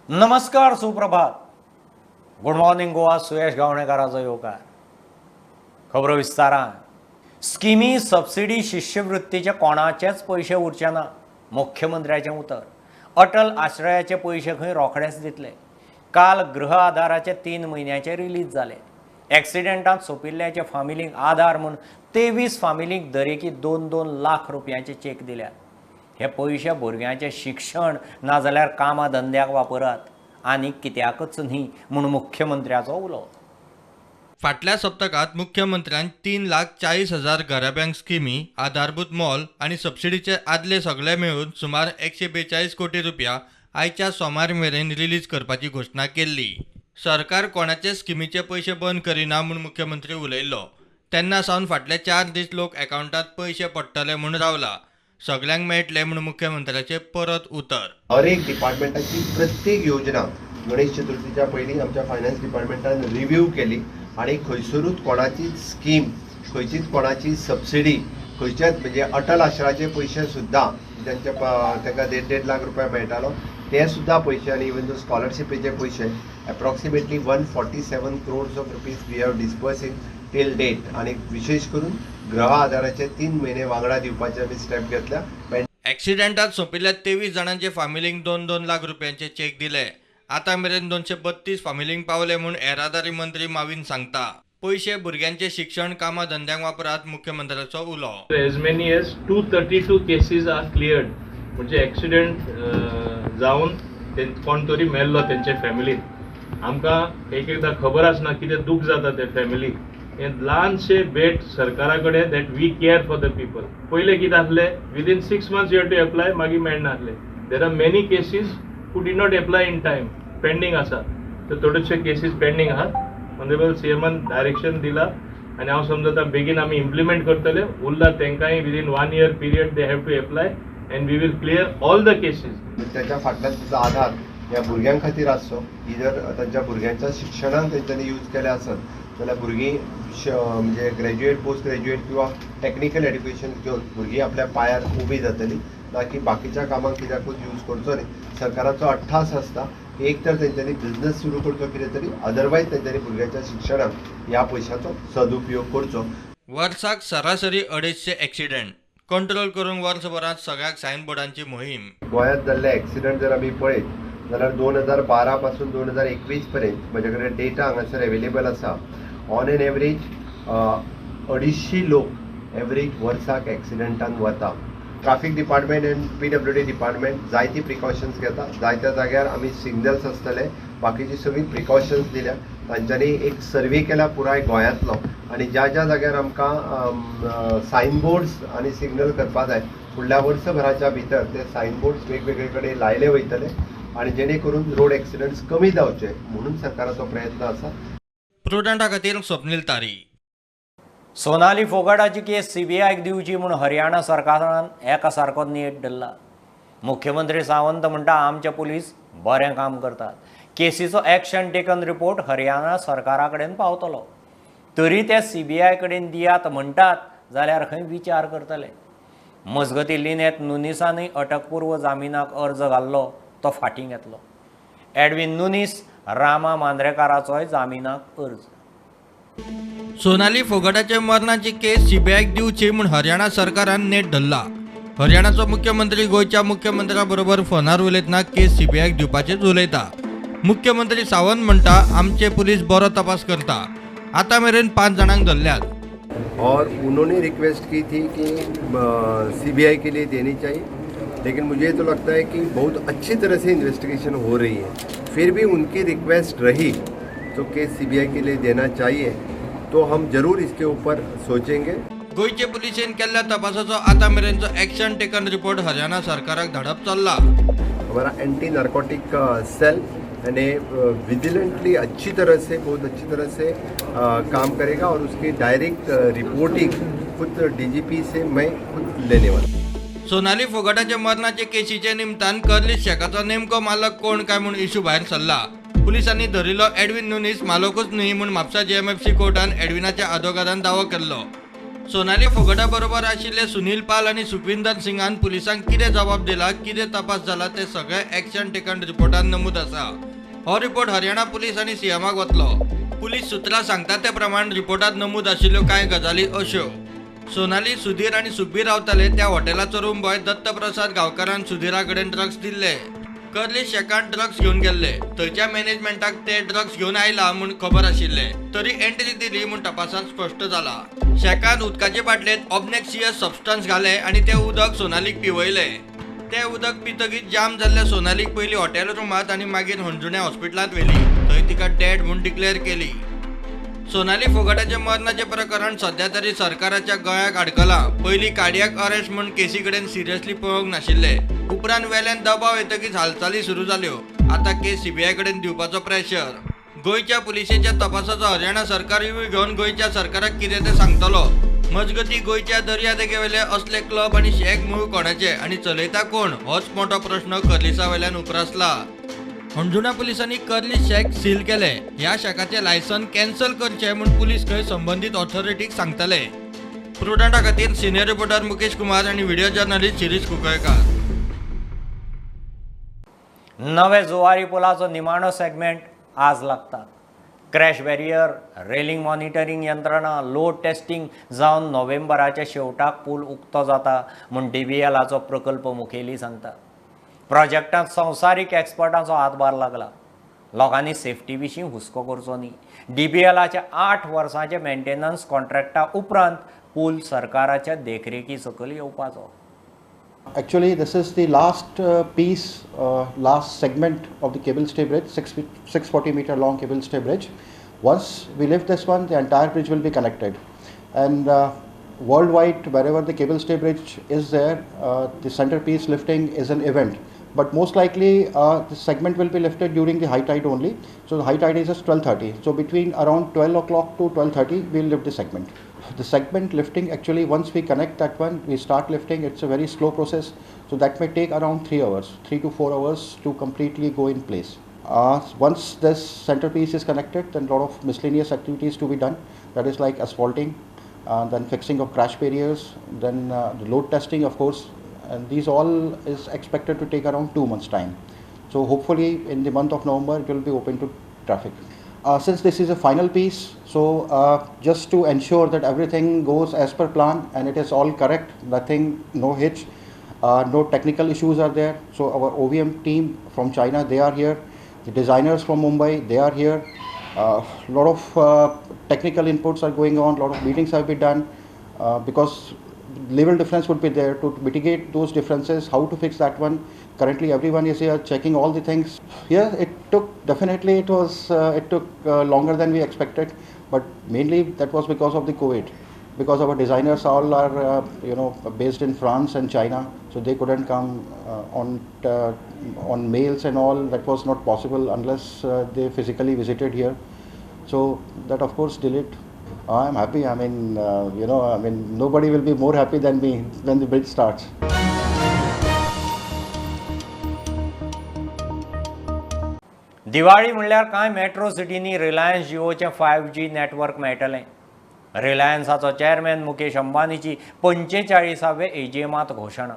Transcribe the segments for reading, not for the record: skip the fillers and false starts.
नमस्कार, सुप्रभात, good morning Goa. सुयश गावणेकाराचो येवकार. खबरो विस्तारान. स्किमी, सबसिडी, शिश्यवृत्तीचे कोणाचेच पयशे उरचे ना, मुख्यमंत्र्याचें उतर. अटल आश्रयाचे पयशे खंय रोखडेच दितले. काल गृह आधाराचे 3 म्हयन्याचे रिलीज जाले. एक्सिडेंटांत सोंपिल्ल्याच्या फामिलींक आधार म्हूण 23 फामिलींक दरेकी 2-2 लाख रुपयांचे चेक दिल्यात. हे पयशे भुरग्यांचें शिक्षण नाजाल्यार कामा धंद्याक वापरात, आनी कित्याकच न्ही म्हूण मुख्यमंत्र्याचो उलो. फाटल्या सप्तकांत मुख्यमंत्र्यान 3,40,000 घराब्यांक स्किमी, आधारभूत मोल आनी सबसिडीचे आदले सगळे मेळून सुमार 142 कोटी रुपया आयच्या सोमार मेरेन रिलीज करपाची घोशणा केल्ली. सरकार कोणाचे स्किमीचे पयशे बंद करिना म्हूण मुख्यमंत्री उलयल्लो. तेन्ना सावन फाटले 4 दीस लोक एकावंटात पयशे पडटले म्हूण रावला. सगल्यांक मेळटले म्हूण मुख्यमंत्र्याचे परत उतर. हर एक डिपार्टमेंटाची प्रत्येक योजना गणेश चतुर्थीच्या पयलीं आमच्या फायनान्स डिपार्टमेंटान रिव्यू केली आनी खंयसरूच कोणाचीच स्कीम, खंयचीच कोणाची सबसिडी, खंयच्याच म्हणजे अटल आश्राचे पयशे सुद्दां ज्यांच्या तांकां देड देड लाख रुपया मेळटालो ते सुद्दां पयशे आनी इवन दो स्कॉलरशिपीचे पयशे, approximately 147 crores of rupees we have disbursing till date. आनी विशेश करून गृह आधाराचे 3 म्हयने वांगडा दिवपाचे आमी स्टेप घेतल्या. एक्सिडेंटात सोंपिल्ल्या 23 जाणांचे फामिलींक 2-2 लाख रुपयांचे चेक दिले. आतां मेरेन 232 फामिलींक पावले म्हूण येरादारी मंत्री माविन सांगता. पयशे भुरग्यांचे शिक्षण, कामां धंद्यांक वापरात, मुख्यमंत्र्याचो उलो. As many as 232 cases are cleared. म्हणजे एक्सिडेंट जावन ते कोण तरी मेल्लो तेंच्या फॅमिलीन. आमकां एक एकदां खबर आसना कितें दूख जाता ते फॅमिलीक. हें ल्हानशें भेट सरकारा कडेन that we care for the people. पयलें कितें आसलें, within 6 months you have to apply, मागीर मेळनासलें. There are many cases who did not apply in time, pending आसा. तर थोडेशे केसीस पेंडींग आहात. ऑनरेबल सी एमान डायरेक्शन दिला आनी हांव समजता बेगीन आमी इम्प्लिमेंट करतले. उरला तांकांय within one year period they have to apply and we will clear all the cases. त्याच्या फाटल्यान तुजो आधार ह्या भुरग्यां खातीर आसचो. ही जर तांच्या भुरग्यांच्या शिक्षणाक तेंच्यांनी यूज केले आसत जाल्यार भुरगीं म्हणजे ग्रॅज्युएट, पोस्ट ग्रॅज्युएट किंवा टॅक्निकल एड्युकेशन घेवन भुरगीं आपल्या पांयार उबी जातली, ना की बाकीच्या कामाक कित्याकूच यूज करचो न्ही. सरकाराचो अट्टाहास आसता की एक तर तेंच्यांनी बिझनस सुरू करचो कितें तरी, अदरवायज तेंच्यांनी भुरग्यांच्या शिक्षणाक ह्या पयशाचो सदुपयोग करचो. वर्साक सरासरी 250 एक्सिडेंट कंट्रोल करूंक वर्सभरांत सगळ्याक सायन बोर्डांची मोहीम. गोंयांत जाल्ले एक्सिडंट जर आमी पळयत जाल्यार 2012 पासून 2021 पर्यंत म्हजे कडेन डेटा हांगासर एवेलेबल आसा, ऑन एन एवरेज 250 लोक एवरेज वर्साक एक्सिडंटान वता. Traffic department and PWD department जायती प्रिकॉशन्स घेता. जायत्या जाग्यार आमी सिग्नल्स आसतले, बाकीची सगळीं प्रिकॉशन्स दिल्या. तांच्यांनी एक सर्वे केला पुराय गोंयांतलो आनी ज्या ज्या जाग्यार आमकां सायन बोर्ड्स आनी सिग्नल करपा जाय, फुडल्या वर्सभराच्या भितर ते सायन बोर्ड्स वेगवेगळे कडेन लायले वयतले आनी जेणे करून रोड एक्सिडंट्स कमी जावचे म्हणून सरकाराचो प्रयत्न आसा. प्रुडंटा खातीर स्वप्नील तारी. सोनाली फोगाटाची केस सीबीआयक दिवची म्हूण हरियाणा सरकारान एका सारको नेट धरला. मुख्यमंत्री सावंत म्हणटा, आमचे पुलीस बरें काम करतात. केसीचो एक्शन टेकन रिपोर्ट हरियाणा सरकारा कडेन पावतलो. तरी ते सीबीआय कडेन दियात म्हणटात जाल्यार खंय विचार करतले. मजगतीं, लिनेत नुनीसानय अटकपूर्व जामिनाक अर्ज घाल्लो तो फाटीं घेतलो. एडवीन नुनीस, रामा मांद्रेकाराचोय जामिनाक अर्ज. सोनाली फोगटाच्या मरणाची केस सीबीआयक दिवची म्हूण हरियाणा सरकारान नेट धरला. हरियाणाचो मुख्यमंत्री गोंयच्या मुख्यमंत्र्या बरोबर फोनार उलयतना केस सीबीआयक दिवपाचेच उलयता. मुख्यमंत्री सावंत म्हणटा, आमचे पुलीस बरो तपास करता. आतां मेरेन पांच जाणांक धरल्यात. और उन्होंने रिक्वेस्ट की थी कि सीबीआई के लिए देनी चाहिए, लेकिन मुझे तो लगता है कि बहुत अच्छी तरह से इन्वेस्टिगेशन हो रही है. फिर भी उनकी रिक्वेस्ट रही तो केस सीबीआई के लिए देना चाहिए, तो हम ज़रूर इसके ऊपर सोचेंगे. गोंयचे पुलिशेन केल्ल्या तपासाचो आतां मेरेनचो एक्शन टेकन रिपोर्ट हरियाणा सरकाराक धाडप चल्ला. हमारा एंटी नारकोटिक सेल यानी विजिलेंटली अच्छी तरह से, बहुत अच्छी तरह से काम करेगा और उसकी डायरेक्ट रिपोर्टिंग खुद डीजीपी से मैं खुद लेने वाला हूँ. सोनाली फोगटाच्या मरणाचे केशीचे निमतान कर्लीस शॅकाचो नेमको मालक कोण काय म्हूण इशू भायर सरला. पुलिसांनी धरिल्लो एडविन नुनीस मालकूच न्ही म्हूण म्हापसा जेएमएफसी कोर्टान एडविनाच्या आदोगादान दावो केल्लो. सोनाली फोगटा बरोबर आशिल्ले सुनील पाल आनी सुखविंदर सिंगान पुलिसांक कितें जबाब दिला, कितें तपास जाला ते सगळे एक्शन टेकन रिपोर्टान नमूद आसा. हो रिपोर्ट हरियाणा पुलीस आनी सीएमाक वतलो. पुलीस सुत्रां सांगता ते प्रमाण रिपोर्टात नमूद आशिल्ल्यो कांय गजाली अश्यो. सोनाली, सुधीर आनी सुखबीर रावताले त्या हॉटेलाचो रूम बॉय दत्तप्रसाद गांवकारान सुधीरा कडेन ड्रग्स दिल्ले. कर्ली शेकान ड्रग्स घेवन गेल्ले. थंयच्या मॅनेजमेंटाक ते ड्रग्स घेवन आयला म्हूण खबर आशिल्ले, तरी एंट्री दिली म्हूण तपासांत स्पश्ट जाला. शेकान उदकाचे बाटलेंत ऑब्नेक्सियस सबस्टन्स घाले आनी तें उदक सोनालीक पिवयलें. तें उदक पितकीच जाम जाल्ल्या सोनालीक पयलीं हॉटेल रुमांत आनी मागीर हणजुण्या हॉस्पिटलांत व्हेली. थंय तिका डेड म्हूण डिक्लेअर केली. सोनाली फोगटाचें मरणाचें प्रकरण सध्या तरी सरकाराच्या गळ्याक अडकलां. पयलीं कार्डियाक अरेस्ट म्हूण केसी कडेन सिरियसली पळोवंक नाशिल्ले. उपरांत वेल्यान दबाव येतकीच हालचाली सुरू जाल्यो. आतां केस सीबीआय कडेन दिवपाचो प्रेशर. गोंयच्या पुलिशेच्या तपासाचो हरियाणा सरकार घेवन गोंयच्या सरकाराक कितें तें सांगतलो. मजगती गोंयच्या दर्यादेगेवेले असले क्लब आनी शॅक मूळ कोणाचे आनी चलयता कोण होच मोठो प्रश्न कर्लिसा वेल्यान उप्रासला. हणजुणा पुलिसांनी कर्ली शॅक सील केले. ह्या शॅकाचें लायसन कॅन्सल करचें म्हूण पुलीस खंय संबंदीत ऑथॉरिटीक सांगतले. प्रुडंटा खातीर सिनियर रिपोर्टर मुकेश कुमार आनी व्हिडिओ जर्नलिस्ट शिरीष कुंकळकार. नवे जुवारी पुलाचो निमाणो सेगमेंट आज लागता. क्रॅश बॅरियर, रेलिंग मॉनिटरींग यंत्रणा, लोड टेस्टिंग जावन नोव्हेंबराच्या शेवटाक पूल उक्तो जाता म्हूण डीबीएलाचो प्रकल्प मुखेली सांगता. प्रोजेक्टांत संवसारीक एक्सपर्टांचो हातभार लागला. लोकांनी सेफ्टी विशीं हुस्को करचो न्ही. डीबीएलाच्या 8 वर्सांचे मेंटेनन्स कॉन्ट्रॅक्टा उपरांत पूल सरकाराच्या देखरेखी सकयल येवपाचो. Actually, this is the last piece, last segment of the cable stay bridge, 640 meter long cable stay bridge. Once we lift this one, the entire bridge will be connected. And worldwide, wherever the cable stay bridge is there, the centerpiece lifting is an event. But most likely, the segment will be lifted during the high tide only. So the high tide is at 12:30. So between around 12 o'clock to 12:30, we'll lift the segment. The segment lifting, actually, once we connect that one, we start lifting. It's a very slow process. So that may take around 3 hours, 3 to 4 hours to completely go in place. Once this centerpiece is connected, then a lot of miscellaneous activities to be done. That is like asphalting, then fixing of crash barriers, then the load testing, of course. And these all is expected to take around 2 months time. So hopefully in the month of November it will be open to traffic. Since this is a final piece, so just to ensure that everything goes as per plan and it is all correct, nothing, no hitch, no technical issues are there. So our OVM team from China, they are here. The designers from Mumbai, they are here. Lot of technical inputs are going on, lot of meetings have been done because level difference would be there. To mitigate those differences, how to fix that one. Currently everyone is here checking all the things. Yeah, it took, definitely it was, it took longer than we expected, but mainly that was because of the COVID, because our designers all are, you know, based in France and China, so they couldn't come on mails and all. That was not possible unless they physically visited here. So that of course delayed. I am happy. I mean, you know, I mean, nobody will be more happy than me when the bridge starts. Diwali म्हणल्यार कांय metro सिटींनी Reliance जिओचें 5G network मेळटलें. रिलायन्साचो chairman Mukesh अंबानीची 45व्या एजीएमांत घोशणा.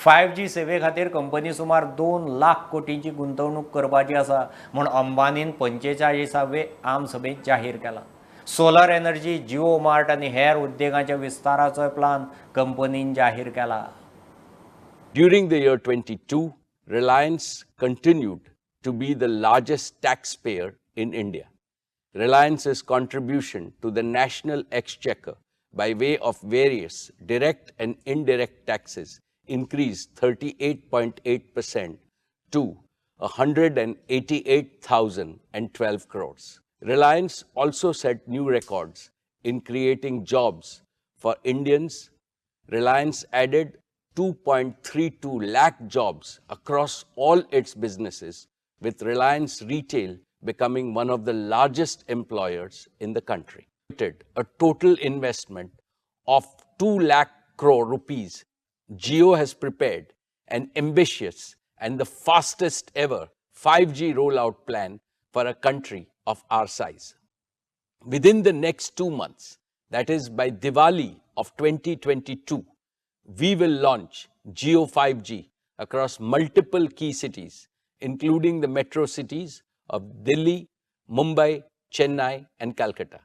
5G सेवे खातीर company सुमार 2 लाख कोटींची गुंतवणूक करपाची आसा म्हूण अंबानीन 45वे आमसभेंत जाहीर केला. सोलर एनर्जी, जिओ मार्ट आनी हेर उद्देगांच्या विस्ताराचोय प्लान कंपनीन जाहीर केला. During the year 22, Reliance continued to be the largest taxpayer in India. Reliance's contribution to the national exchequer by way of various direct and indirect taxes increased 38.8% to 188,012 crores. Reliance also set new records in creating jobs for Indians. Reliance added 2.32 lakh jobs across all its businesses, with Reliance Retail becoming one of the largest employers in the country. A total investment of 2 lakh crore rupees, Jio has prepared an ambitious and the fastest ever 5G rollout plan for a country of our size. Within the next 2 months, that is by Diwali of 2022, we will launch Jio 5G across multiple key cities, including the metro cities of Delhi, Mumbai, Chennai, and Calcutta.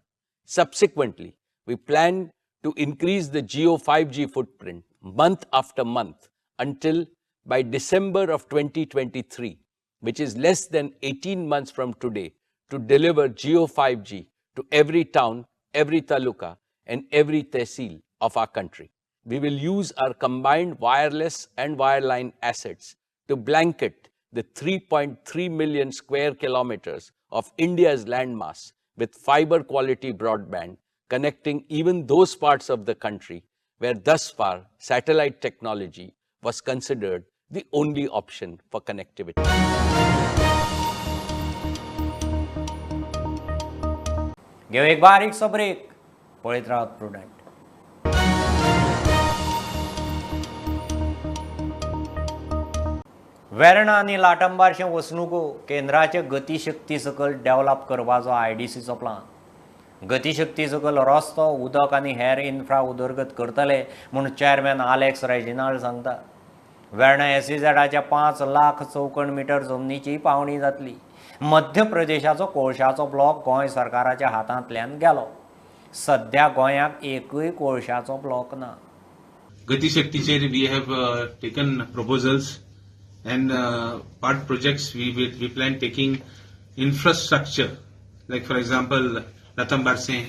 Subsequently, we plan to increase the Jio 5G footprint month after month until by December of 2023, which is less than 18 months from today, to deliver Jio 5G to every town, every taluka, and every tehsil of our country. We will use our combined wireless and wireline assets to blanket the 3.3 million square kilometers of India's landmass with fiber quality broadband, connecting even those parts of the country where thus far satellite technology was considered the only option for connectivity. घेऊ एक बारीकसो break, पळयत रावात prudent. Verna आनी लाटंबारशें वसणुको केंद्राचे गतीशक्ती सकयल develop करपाचो आयडीसीचो plan. गतीशक्ती सकयल रस्तो, उदक आनी हेर इन्फ्रा उदरगत करतले म्हूण चेअरमॅन आलेक्स रेजिनाल्ड सांगता. वेर्णा एसईझेडाच्या 5 लाख चौखण मिटर जमनीची पावणी जातली. मध्य प्रदेशाचो कोळशाचो ब्लॉक गोंय सरकाराच्या हातांतल्यान गेलो. सध्या गोंयाक एकूय कोळशाचो ब्लॉक ना. गतीशक्तीचेर we have taken proposals and part projects we plan taking infrastructure like for example Latambarse,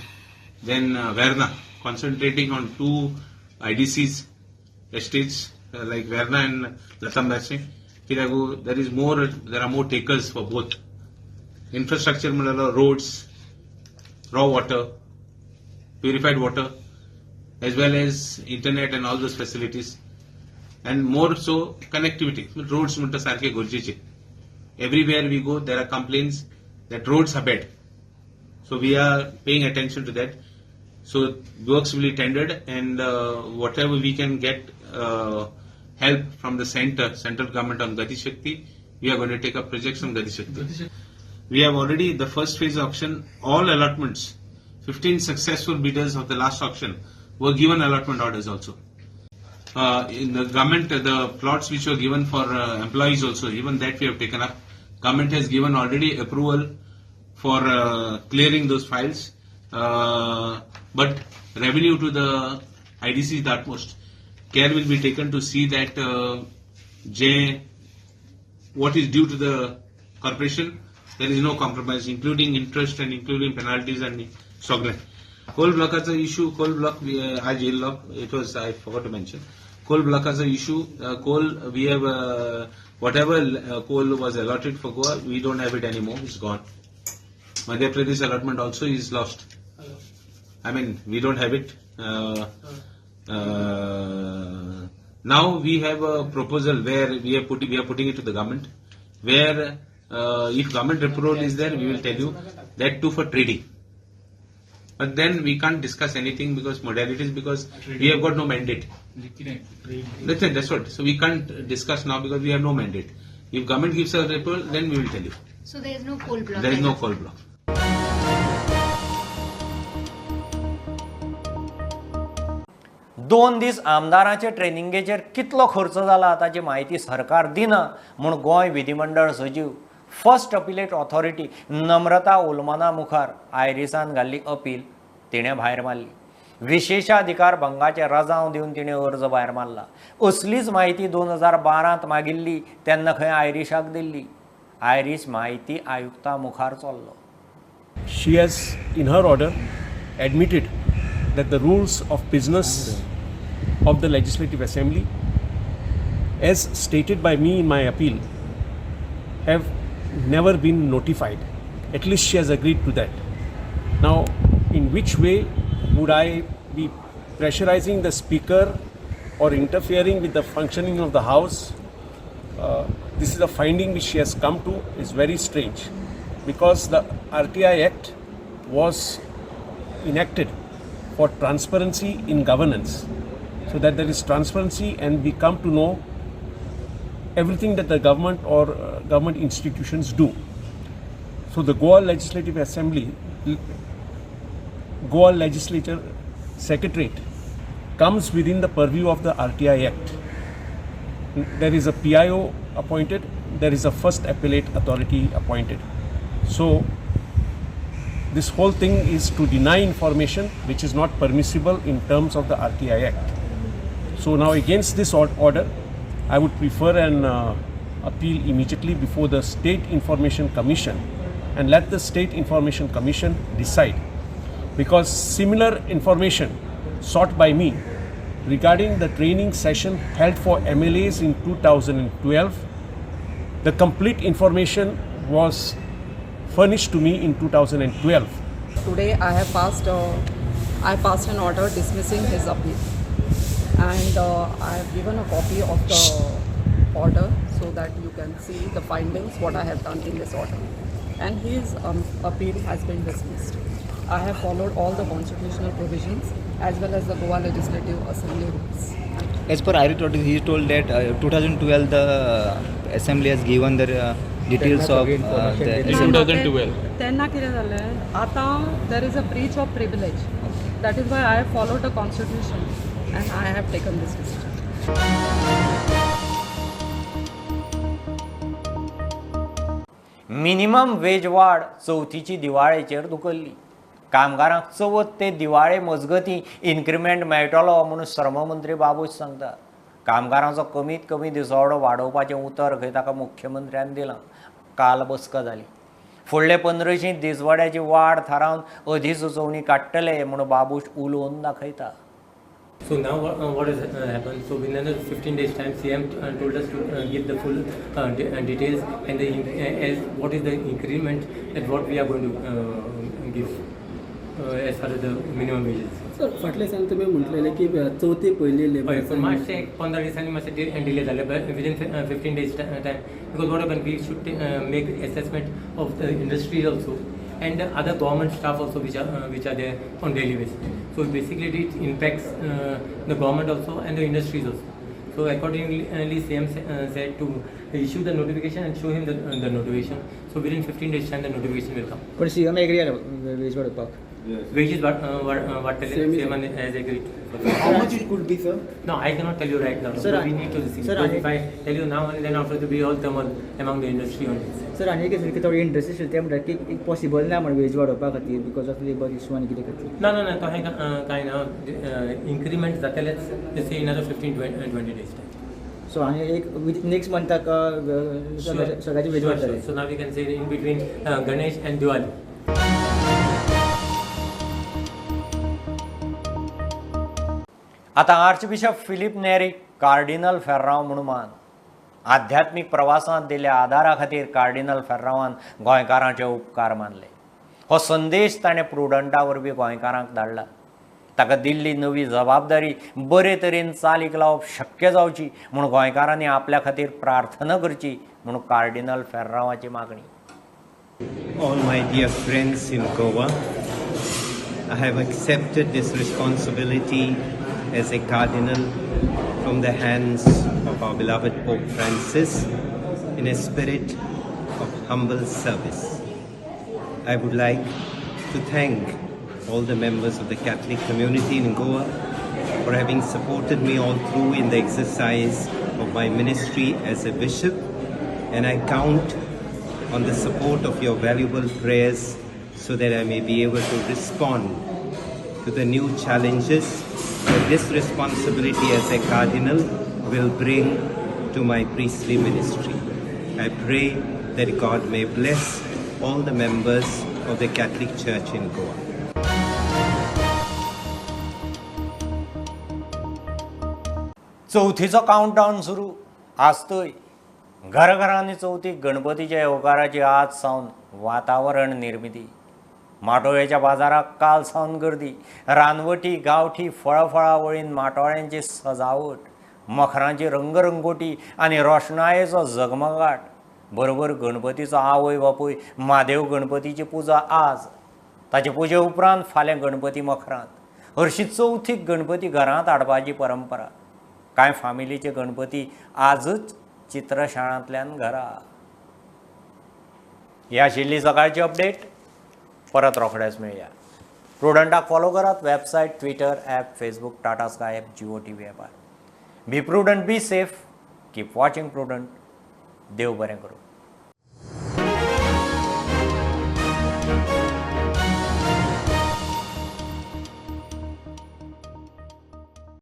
then Verna, concentrating on 2 IDCs estates like Verna and Latambarse. There is more, there are more takers for both. Infrastructure roads, raw water, purified water, as well as internet and all those facilities, and more so connectivity. Roads म्हणटा सारखे गरजेचे. Everywhere we go there are complaints that roads are bad. So we are paying attention to that. So works will be tendered, and whatever we can get help from the center, central government on Gati Shakti, we are going to take up projects on Gati Shakti. We have already the first phase auction, all allotments, 15 successful bidders of the last auction were given allotment orders also. In the government, the plots which were given for employees also, even that we have taken up. Government has given already approval for clearing those files, but revenue to the IDC is the utmost. Care will be taken to see that what is due to the corporation, there is no compromise, including interest and including penalties and सगळें. Coal ब्लॉकाचो issue, coal block आज येयल्लो, it was, I forgot to mention. Coal ब्लॉकाचो issue, coal we have whatever coal was allotted for Goa, we don't have it anymore, it's gone. Madhya Pradesh allotment also is lost. I mean, we don't have it. Now we have a proposal where we are putting it to the government, where if government approval is there, we will tell you that too for trading. But then we can't discuss anything because modalities, because we have got no mandate. That's what. So we can't discuss now because we have no mandate. If government gives us approval, then we will tell you. So there is no coal block. There is no coal block. दोन दीस आमदारांचे ट्रेनिंगेचेर कितलो खर्च जाला ताची म्हायती सरकार दिना म्हूण गोंय विधिमंडळ सजीव फर्स्ट अपिलेट ऑथॉरिटी नम्रता उलमाना मुखार आयरिसान घाल्ली अपील तिणें भायर मारली. विशेषाधिकार भंगाचे रजांव दिवन तिणें अर्ज भायर मारला. असलीच म्हायती 2012 मागिल्ली तेन्ना खंय आयरिशाक दिल्ली. आयरीश म्हायती आयुक्ता मुखार चल्लो. She has in her order admitted that the rules of business of the Legislative Assembly, as stated by me in my appeal, have never been notified. At least she has agreed to that. Now, in which way would I be pressurizing the speaker or interfering with the functioning of the house? This is a finding which she has come to is very strange, because the RTI Act was enacted for transparency in governance, so that there is transparency and we come to know everything that the government or government institutions do. So the Goa Legislative Assembly, Goa Legislature Secretariat comes within the purview of the RTI Act. There is a PIO appointed, there is a first appellate authority appointed. So this whole thing is to deny information which is not permissible in terms of the RTI Act. So now against this order, I would prefer an appeal immediately before the State Information Commission and let the State Information Commission decide. Because similar information sought by me regarding the training session held for MLAs in 2012, the complete information was furnished to me in 2012. Today I passed an order dismissing his appeal, and I have given a copy of the order so that you can see the findings what I have done in this order. And his appeal has been dismissed. I have followed all the constitutional provisions as well as the Goa Legislative Assembly rules. As per IRIT notice, he told that 2012 the assembly has given the details of the In 2012. तेन्ना कितें जालें, आतां there is a breach of privilege. That is why I have followed the constitution and I have taken this decision. Minimum wage वाड चवथीची दिवाळेचेर धुकल्ली. कामगारांक चवथ ते दिवाळे मजगतीं increment मेळटलो म्हणून श्रममंत्री बाबूश सांगता. कामगारांचो कमीत कमी दिसवडो वाडोवपाचें उतर खंय ताका मुख्यमंत्र्यान दिलां. काल बसका जाली. फुडले 1500 दिसवड्याची वाड थारावन अधिसुचोवणी काडटले म्हणून बाबूश उलोवन दाखयता. So now what has happened? So within another 15 days time, CM told us to give the full details and the as what is the increment that what we are going to give as far as the minimum wages. Sir, फाटल्या दिसान तुमी म्हटलेलें की चवथी पयली हय, labour पूण मातशें एक 15 दिसांनी मातशें डिले जालें, but within 15 days time, because what happen, we should make assessment of the industries also and other government staff also which are there on daily basis. So basically it impacts the government also and the industries also. So accordingly, CM said to issue the notification and show him the notification. So within 15 days time the notification will come. पण CM agree जालो veg वाडोवपाक? Wages वाडटले. Same. CM has agreed. How much it could be, sir? No, I cannot tell you right now. Sir, we need to see. Sir, Because if I tell you now, and then after to be all turmoil among the industry only. Sir, आनी एक आशिल्लें की थोडी industry आशिल्ली ते म्हणटा की possible ना म्हण वेज वाडोवपा खातीर because of labour issue आनी कितें खातीर. ना ना ना, तशें कांय ना. इन्क्रीमेंट जातलेच, say in another 15 20 days time. So आनी एक नेक्स्ट मंथाक सगळ्याचे वेज वाडटले. So now we can say in between Ganesh and Diwali. आतां आर्चबिशप फिलीप नेरी कार्डिनल फेर्रांव म्हणून मान. आध्यात्मीक प्रवासांत दिल्ल्या आदारा खातीर कार्डिनल फेर्रांवान गोंयकारांचे उपकार मानले. हो संदेश ताणें प्रुडंटा वरवीं गोंयकारांक धाडला. ताका दिल्ली नवी जबाबदारी बरे तरेन चालीक लावप शक्य जावची म्हूण गोंयकारांनी आपल्या खातीर प्रार्थना करची म्हूण कार्डिनल फेर्रांवाची मागणी. All my dear friends in Goa, I have accepted this responsibility as a cardinal from the hands of our beloved Pope Francis in a spirit of humble service. I would like to thank all the members of the Catholic community in Goa for having supported me all through in the exercise of my ministry as a bishop, and I count on the support of your valuable prayers so that I may be able to respond to the new challenges that this responsibility as a cardinal will bring to my priestly ministry. I pray that God may bless all the members of the Catholic Church in Goa. चवथीचो काउंटडावन सुरू आजतय. घराघरांनी चवथीक गणपतीच्या येवकाराची आज सावन वातावरण निर्मिती. माटोळेच्या बाजाराक काल सावन गर्दी. रानवटी गांवठी फळफळावळीन माटोळ्यांची सजावट, मखरांची रंगरंगोटी आनी रोशणायेचो झगमगाट. बरोबर गणपतीचो आवय बापूय म्हादेव गणपतीची पुजा आज. ताचे पुजे उपरांत फाल्यां गणपती मखरांत. हरशीं चवथीक गणपती घरांत हाडपाची परंपरा. कांय फामिलीचे गणपती आजच चित्रशाळांतल्यान घरा. ही आशिल्ली सकाळची अपडेट. परत रोखडेच मेळया. प्रुडंटाक फॉलो करात website, Twitter, app, Facebook, Tata Sky app, Jio TV ॲपार. Be prudent, be safe, keep watching Prudent. देव बरें करूं.